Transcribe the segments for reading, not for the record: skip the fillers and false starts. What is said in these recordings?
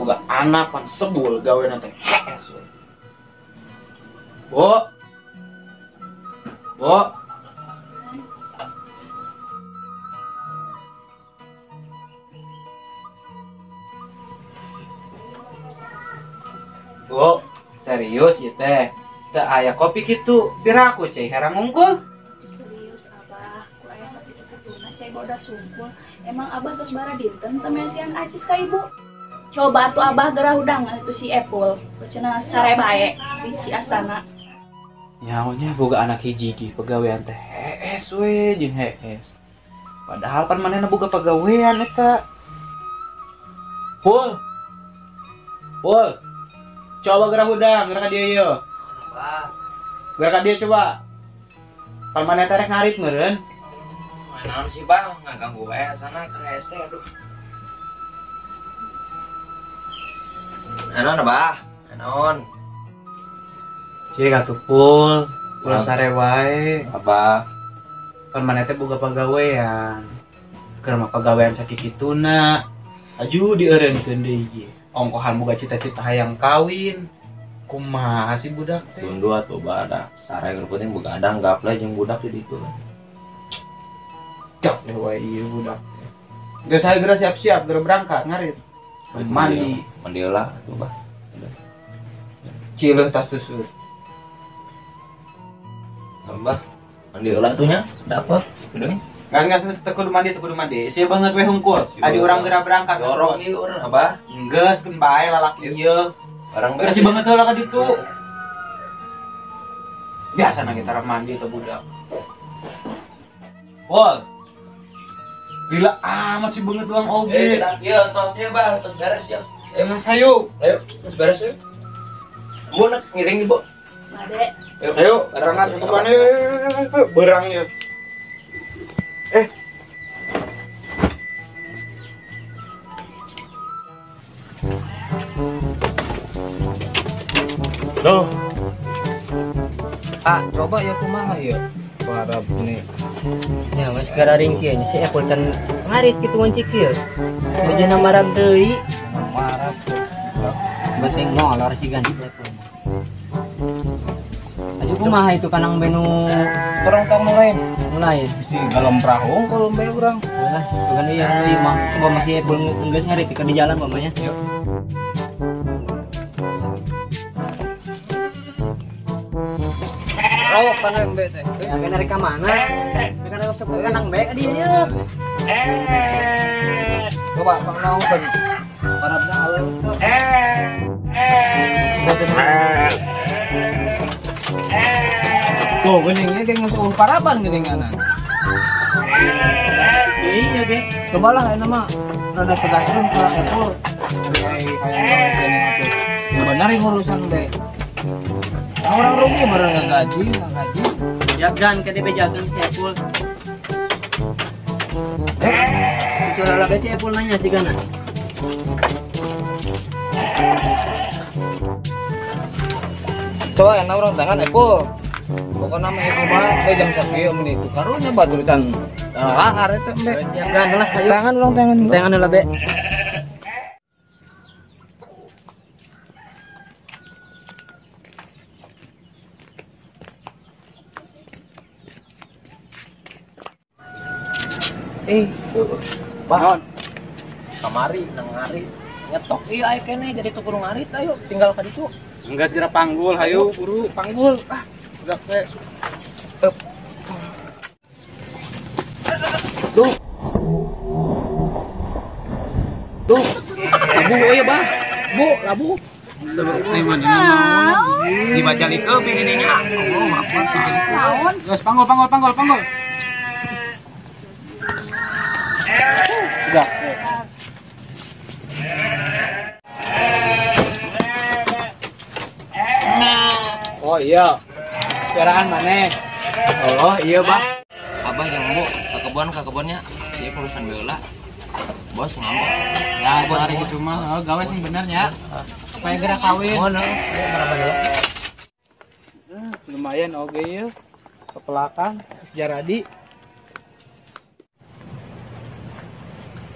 Boga anak pan sebul gawe nanti hees. Bo. Bo. Bo, serius ya teh. Teu aya kopi kitu, piraku cai herang unggul. Serius abah, ku aya sakitu-kituna cai bodas sungkul. Emang abah tos bara dinten teu mesian acis ka ibu. Coba tuh abah gerah hudangan itu si Epul. Cenah sare bae si asana. Nyaonya boga anak hiji ge pagawean teh hees we jeung hees. Padahal pan manehna boga pagawean eta. Pul. Pul. Coba gerah hudang, gerah ka dieu ieu. Gerah ka dieu coba. Pan maneh teh rek ngarit meureun. Naon sih bang, ngaganggu wae asana keur hees teh aduh. Naon abah? Naon? Cik atuh Pul, ulah sare wae. Abah. Pan maneh teh boga pagawean. Keur mah pagawean sakikituna. Aju dieureunkeun deui ieu. Ongkohan boga cita-cita hayang kawin. Kumaha sih budak teh? Tunduh atuh bah da. Sare keur penting boga adang gaple jeung budak di ditu. Gak deh wae ieu budak teh. Geus hayu geura siap-siap geura berangkat ngarit. Mandi. Mandi lah atuh bah. Cileuh tas susu. Tambah mandi heula atuh nya, dapet. Udah. Enggak teu kudu mandi, teu kudu mandi. Sia banget we hungkul. Adi urang geura berangkat. Dorong ieu urang abah. Geus keun bae lalaki ieu. Barang geus banget heula ka ditu. Biasa na kita mandi teh budak. Pol. Gila amat sih banget doang oge. Ieu tosnya bah, tos beres ya. Emang sayu. Ayo, tos beres ya. Bu nak ngiring Bu. Made. Ayo, berangkat ke mana? Berangnya. Loh. Ah, coba ya kumaha ya. Parab nih. Ya, mas gara ringki nya si Epul can ngarit kitu wancik ieu. Bejana marab deui. Marab. Penting molor si ganti Epul. Aju kumaha itu kanang benu kurang tang lain. Lain. Si dalam perahu kalau mbe urang. Lah, bukan ieu ieu mah masih Epul geus ngarit di jalan mamanya. Yuk. Rawak panang be teh. Ya kena rek ka mana? Kena resep kanang be ka dieu ieu. Coba pangnaongkeun. Parabna aleu. Tuh geuning ieu ge geus paraban geuninganan. Iya ge. Cobalah ayeuna mah rada tegaskeun ka Epul. Hayang atuh. Bener urusan be. Orang rugi barang gaji, gaji. Ya gan ke DP jagan si Epul. Curah lagi si Epul nanya sih gana. Coba enak orang tangan Epul. Pokoknya mah Epul mah jam sakieu mun itu karunya batur dan lahar eta mbe. Ya gan lah ayo. Tangan orang tangan. Tangan lah be. Bah, kamari nang ngarit ngetok ieu aya keneh jadi tuh kudu ngarit ayo tinggal ka ditu. Enggak segera panggul, hayu buru panggul. Ah, udah teh. Tuh. Tuh. Labu euy, Bah. Bu, labu. Dibaca likeun di dinya. Allah akbar naon. Geus panggul panggul panggul panggul. Sudah. Oh iya. Piaraan maneh. Oh iya, Bah. Abah yang bu ke kebun, ke kebunnya. Dia urusan biola. Bos ngambek. Ya, buat hari gitu mah, gawe sing bener nya. Supaya gerak kawin. Oh, no. Lumayan oge ieu. Kepelakan jaradi.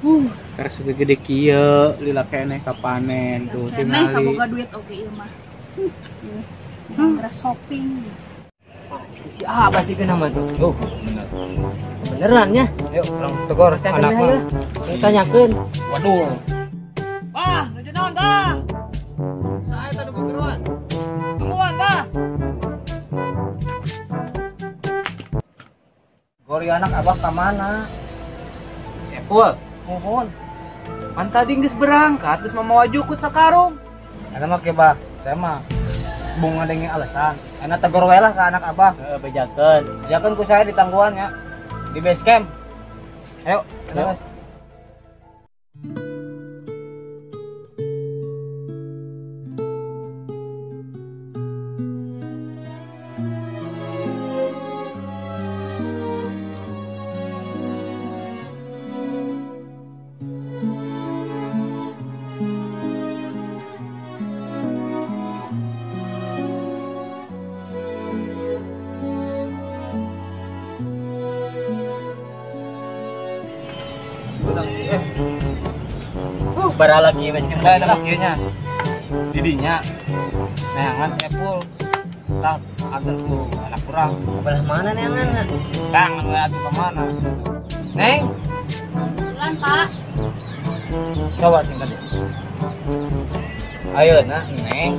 Karek segede kieu lila keneh kapanen tuh Keneh tingali. kaboga duit oge ieu mah. Geura shopping. Si Abah sih kena mah tuh. Oh, bener. Beneran nya? Ayo, urang tegur Tanyakeun anak aja mah. lah. Tanyakeun. Waduh. Wah, nuju naon tah? Saya tadi gegeruan. Tungguan tah. Gori anak abah ka mana? Epul, Mohon. pan tadi geus berangkat geus mamawa jukut sakarung. Eta mah ke bah, saya mah bunga denge alasan. Enak tegur we lah ke anak abah. Heeh, bejakeun. Ya kan ku saya ditangguhan ya. Di base camp. Ayo, Ayo. ayo. Bara lagi base camp. Nah, ada kieu nya. Didinya. Neangan Epul. Tah, antar ku anak urang. Belah mana neangan? Tangan we atuh ka mana? Neng, Bulan, Pak. coba singkat ya. Ayeuna Neng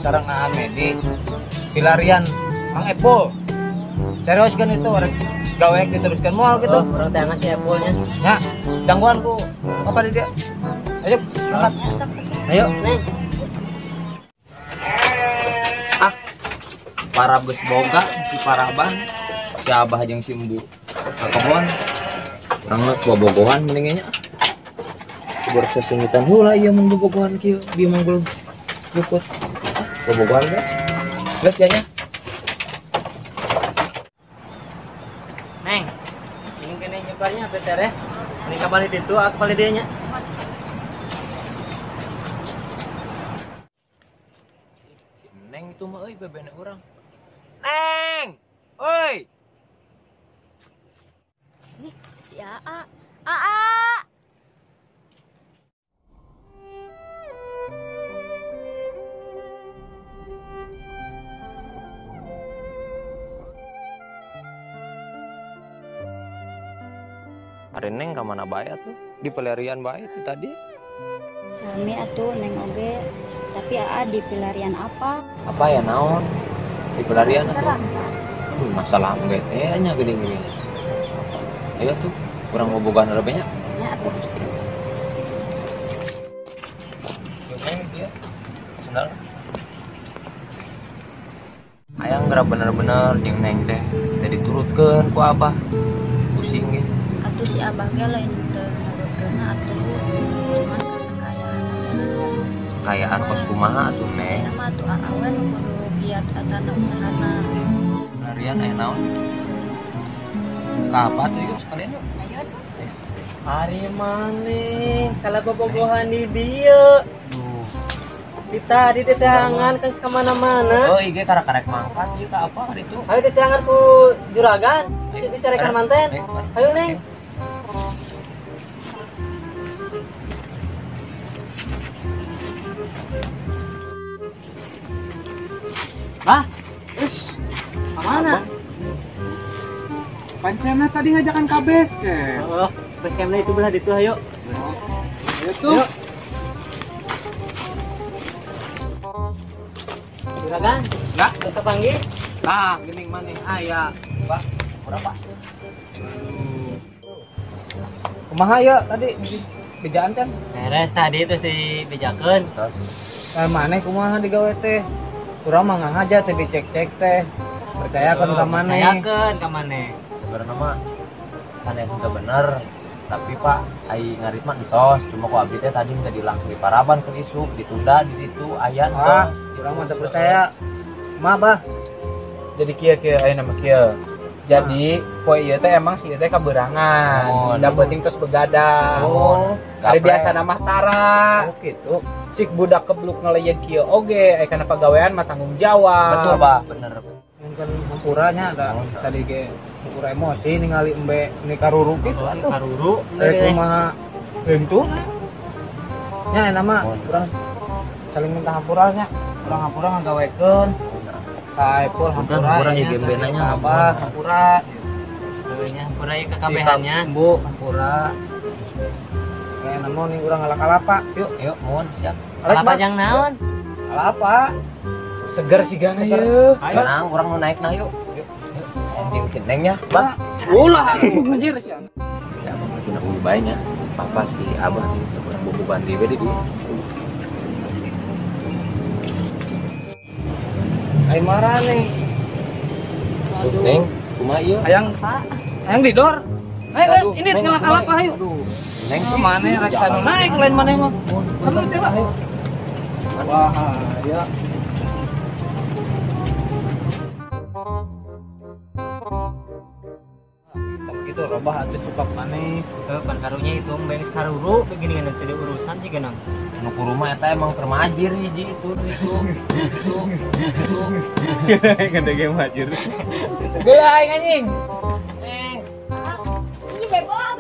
sareng Aa Medi pilarian Mang Epul. Serius kan itu orang gawe diteruskan moal gitu. Oh, urang teangan si Epulnya. Nah, gangguan ku apa di dia? Ayo, berangkat. Ayo, Neng. Para geus boga si Paraban, si Abah jeung si Embu. Ka kebon. Urang mah bobogohan mending nya. Kubur sesungitan heula ieu mun bobogohan kieu, bieu manggul jukut. Bobogohan ge. Geus ya nya. Neng. Ini kene nyebarnya beter ya. Ini kabali ditu, aku bali dieu nya. Neng itu mah euy bebene urang. Neng! Oi! Nih, si AA. AA. Ari Neng ka mana bae atuh? Di pelarian bae itu tadi. Kami atuh Neng oge, tapi AA di pilarian apa? Apa ya naon? Di pelarian atuh. Terang, Pak. Masalah ge teh nya geuning-geuning. Ayo tuh, kurang bobogohan lebihnya. Ya atuh. Neng dia. Sendal. Hayang geura bener-bener jeung Neng teh teh diturutkeun ku Abah. Pusing ge. Atuh si Abah ge lain teu nurutkeunna atuh. Cuman karena kaayaan Kayaan kos kumaha atuh Neng. aja. Nama atuh AA we nu kudu giat atana usahana. Larian aya naon? Ka apa tuh yuk sekalian yuk. Ayo atuh. Ari maneh, kalau bobogohan di dieu. Duh. Kita di teangan kan ka mana-mana. Oh, ieu karek-karek mangkat sih ka apa kan itu. Ayo diteangan ku juragan, si dicarekan manten. Ayo Neng. Bah, Ish, mana? Pancena tadi ngajakan ka base camp. Oh, base campnya itu belah ditu ayo. Ayo tuh. Ayo. Juragan, Enggak. kita panggil. Nah, geuning maneh aya. Pak, berapa? Kumaha ya tadi bejaan kan? Beres tadi itu si bejakeun. Maneh kumaha digawe teh? Urang mah ngahaja teh dicek-cek teh. Percayakeun ka maneh. Percayakeun ka maneh. Sebenarnya mah kan yang sudah bener. Tapi Pak, ai ngarit mah entos, cuma ku abdi teh tadi teu dilak di paraban keur isuk, ditunda di ditu aya Ah, entos. urang mah teu percaya. Mah, Bah. Jadi kieu kieu ayeuna mah kieu. Jadi poe ieu teh emang si ieu teh kaberangan. Oh, Da penting terus begadang. Oh, Hari gaple. biasa mah tara. Oh, gitu. Sik budak kebluk ngeleyen kieu oge, aya kana pagawean mah tanggung jawab. Betul, Pak, bener. Nyungkeun hampuranya da tadi ge hampura emosi ningali embe ni karuru kitu atuh. Karuru. Rek kumaha henteu. Nya enak mah urang saling minta hampura nya. Urang hampura ngagawekeun. Ka Epul hampura hampura ieu gembenanya ka Abah hampura. Nya hampura ieu kakabehannya. Bu hampura. Kayak nemu nih urang ngalak-kalapa. Yuk, yuk mohon siap. Kalapa jang naon? Kalapa. Seger sigana ieu. Tenang, urang mau naik nah yuk. Yuk. Anjing neng nya, Bang. Ulah anjir sia. Ya abang lagi nunggu bae nya. Papa si Abah di urang bobogohan deui we di dieu. Ai marah nih. Neng, kumaha ieu? Hayang, hayang didor. Ayo guys, ini ngalak-kalapa ayo. Neng, mana rek anu naik lain mana mah. Kamu teh lah. Wah, ya. Gitu robah atuh suka maneh. Heuh, kan karunya itu bengis karuru begini kan teu urusan jiga nang. Nu kuruma eta emang termajir hiji itu itu itu itu. Gede ge majir. Geula aing anjing. Ini bebas.